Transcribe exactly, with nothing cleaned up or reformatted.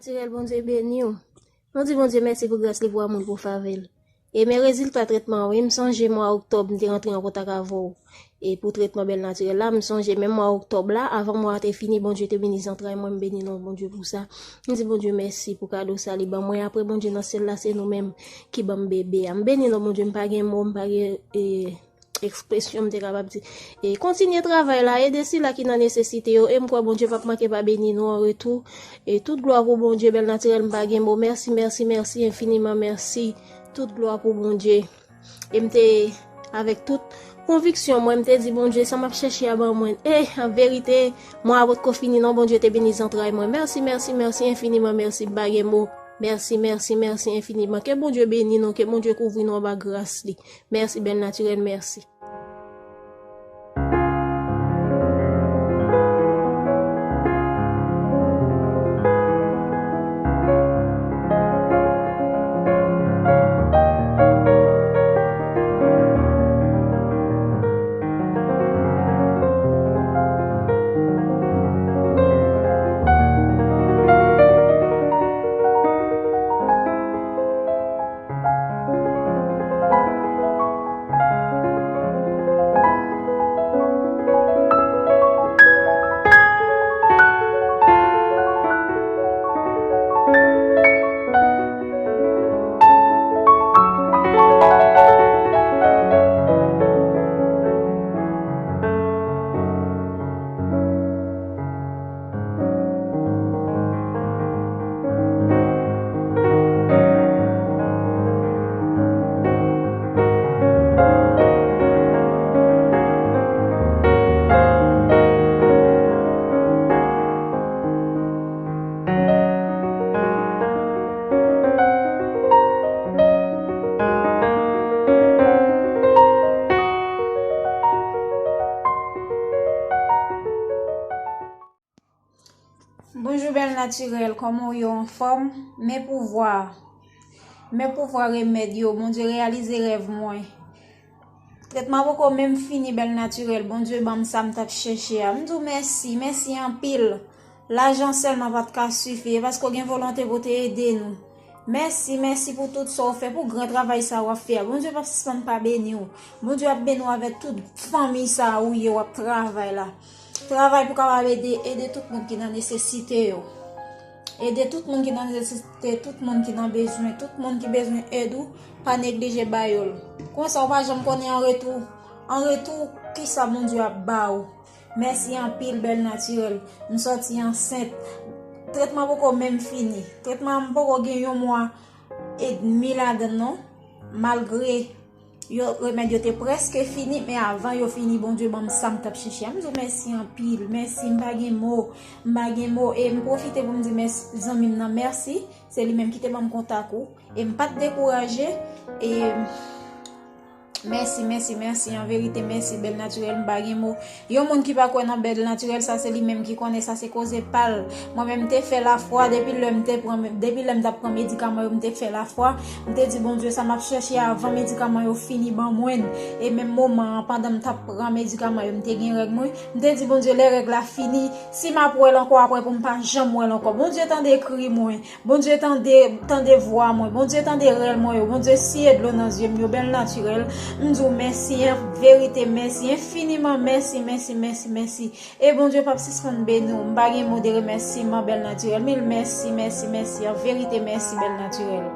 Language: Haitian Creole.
Natirèl, Bondye beni w. Nou di Bondye mèsi pou gras li, pou amou l, pou favè l. E men rezilta tretman an, wi, m sonje mwa oktòb, m te rantre an kontak avè w. E pou tretman Bèl Natirèl la, m sonje menm mwa oktòb la, avan mwa a te fini, Bondye te beni zantray mwen, m beni non Bondye pou sa. M di Bondye mèsi pou kado sa li ban mwen. Apre Bondye nan syèl la, se nou menm ki ban m bebe a. M beni non Bondye, m pa gen mo, m pa gen, e, ekspresyon m te kapab di. E kontinye travay la, ede sila ki nan nesesite yo, e m kwè Bondye p ap manke pa beni nou an retou. E tout glwa pou Bondye, Bèl Natirèl, m pa gen mo. Mèsi, mèsi, mèsi, enfiniman mèsi. Tout glwa pou Bondye. E m te, avèk tout konviksyon mwen, m te di Bondye, sa m ap chèche a ban mwen. E, an verite, mwa a potko fini non, Bondye te beni zantray mwen. Mèsi, mèsi, mèsi, enfiniman mèsi, m pa gen mo. Mèsi, mèsi, mèsi enfiniman. Ke Bondye beni nou, ke Bondye kouvri nou anba gras li. Mèsi, Bèl Natirèl, mèsi. Bonjou Bèl Natirèl, kòman w ye, w anfòm? Men pouvwa, men pouvwa remèd yo, Bondye reyalize rèv mwen. Tretman poko menm fini, Bèl Natirèl, Bondye ban m sa m t ap chèche a. M di w mèsi, mèsi anpil. Lajan sèlman pa t ka sifi, e paske w gen volonte pou w te ede nou. Mèsi, mèsi pou tout sa w fè, pou gran travay sa w ap fè a. Bondye p ap sispann pa beni w. Bondye ap beni w avèk tout fanmi sa ou ye, w ap travay la. Travay pou kapab ede, ede tout moun ki nan nesesite yo. Ede tout moun ki nan nesesite, tout moun ki nan bezwen, tout moun ki bezwen èd ou, pa neglije ba yo l. Konsa, ou pa janm konnen an retou, an retou, kisa Bondye ap ba ou. Mèsi anpil, Bèl Natirèl. M sòti ansent. Tretman poko menm fini. Tretman an m poko gen yon mwa edmi ladan l non. Malgre yo, remèd yo te prèske fini, men avan yo fini, Bondye ban m sa m t ap chèche a. M di w mèsi anpil. Mèsi, m pa gen mo. M pa gen mo. E m pwofite pou m di mèsi, zanmi m nan mèsi. Se li menm ki te ban m kontak ou. E m pa t dekouraje. E Mèsi, mèsi, mèsi. An verite, mèsi, Bèl Natirèl. M pa gen mo. Yon moun ki pa kwè nan Bèl Natirèl, sa se li menm ki konnen, sa se koze pa l. Mwen menm, m te fè lafwa depi lè m te pran, depi lè m t ap pran medikaman yo, m te fè lafwa. M te di Bondye, sa m ap chèche avan medikaman yo fini ban mwen. E menm moman an, pandan m t ap pran medikaman yo, m te gen règ mwen. M te di Bondye, lè règ la fini, si m ap wè l ankò apre, pou m pa janm wè l ankò. Bondye tande kri mwen. Bondye tande, tande vwa mwen. Bondye tande rèl mwen yo. Bondye siye dlo nan zye m yo, Bèl Natirèl. M di w mèsi, an verite, mèsi, enfiniman mèsi, mèsi, mèsi, mèsi. E Bondye p ap sispann beni w. M pa gen mo de remèsiman, Bèl Natirèl. Mil mèsi, mèsi, mèsi. An verite, mèsi, Bèl Natirèl.